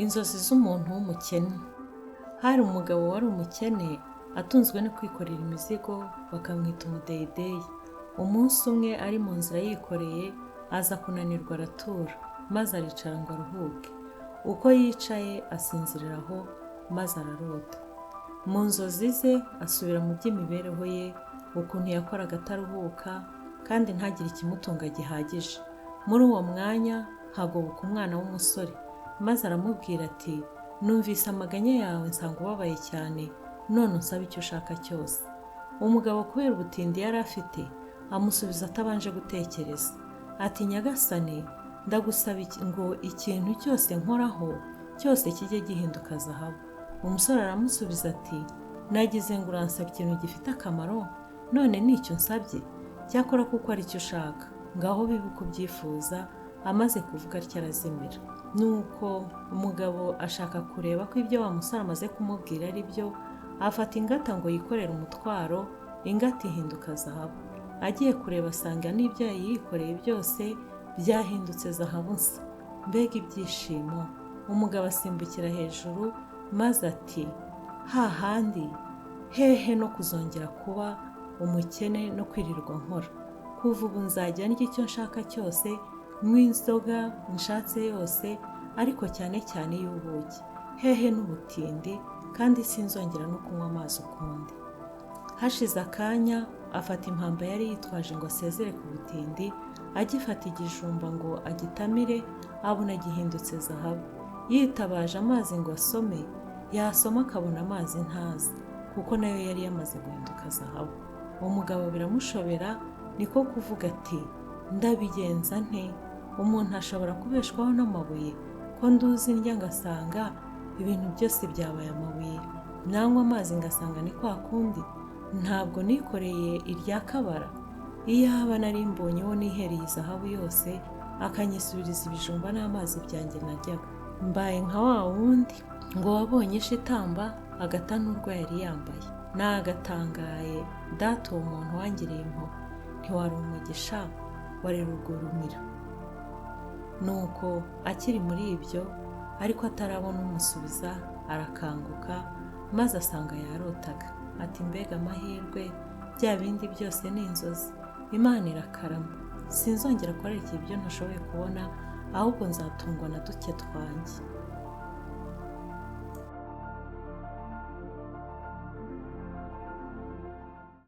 Inzozi z'umuntu w'umukene. Hari umugabo wari umukene atunzwe no kwikorera imizigo, bakamwita umudeyideyi. Umunsi umwe ari mu nzira yikoreye, aza kunanirwa aratura, maze aricara ngo aruhuke. Uko yicaye asinzirira aho, maze ararota. Mu nzozi ze asubira mu by'imibereho ye, ukuntu yakoraga ataruhuka kandi ntagire ikimutunga gihagije. Muri uwo mwanya hagoboka umwana w'umusore, maze aramubwira ati: "Numvise amaganya yawe nsanga ubabaye cyane, none unsabe icyo ushaka cyose." Umugabo kubera ubutindi yari afite, amusubiza atabanje gutekereza ati: "Nyagasani, ndagusaba ngo ikintu cyose nkoraho cyose kijye gihinduka zahabu." Umusore aramusubiza ati: "Nagize ngo uransaba ikintu gifite akamaro, none nicyo unsabye? Cyakora kuko aricyo ushaka, ngaho bibe uko ubyifuza." Amaze kuvuga atyo arazimira. Nuko umugabo ashaka kureba ko ibyo wa musore amaze kumubwira ari byo, afata ingata ngo yikorere umutwaro, ingata ihinduka zahabu. Agiye kureba asanga n'ibyo yari yikoreye byose byahindutse zahabu nsa. Mbega ibyishimo! Umugabo asimbukira hejuru maze ati: "Hahandi hehe no kuzongera kuba umukene no kwirirwa nkora! Kuva ubu nzajya ndya icyo nshaka cyose, nywa inzoga nshatse yose, ariko cyane cyane iy'ubuki. Hehe n'ubutindi, kandi sinzongera no kunywa amazi ukundi." Hashize akanya afata impamba yari yitwaje ngo asezere ku butindi, agifata igijumba ngo agitamire, abona gihindutse zahabu. Yitabaje amazi ngo asome, yasoma akabona amazi ntazi, kuko nayo yari yamaze guhinduka zahabu. Umugabo biramushobera, niko kuvuga ati: "Ndabigenza nte? Umuntu ashobora kubeshwaho n'amabuye? Ko nduzi ndya ngasanga ibintu byose byabaye amabuye, nanywa amazi ngasanga ni kwa kundi? Ntabwo nikoreye irya kabara? Iyaba nari mbonye uwo nihereye izahabu yose, akanyisubiriza ibijumba n'amazi byanjye najyaga. Mbaye nka wa wundi ngo wabonye isha itamba agata n'urwo yari yambaye." Nagatangaye data, uwo muntu wangiriye impuhwe ntiwari umugisha, wari rugurumira. Nuko akiri muri ibyo ariko atarabona umusubiza, arakanguka maze asanga yarotaga. Ati: "Mbega amahirwe! Bya bindi byose ni inzozi! Imana irakarama! Sinzongera kurarikira ibyo ntashoboye kubona, ahubwo nzatungwa na duke twanjye."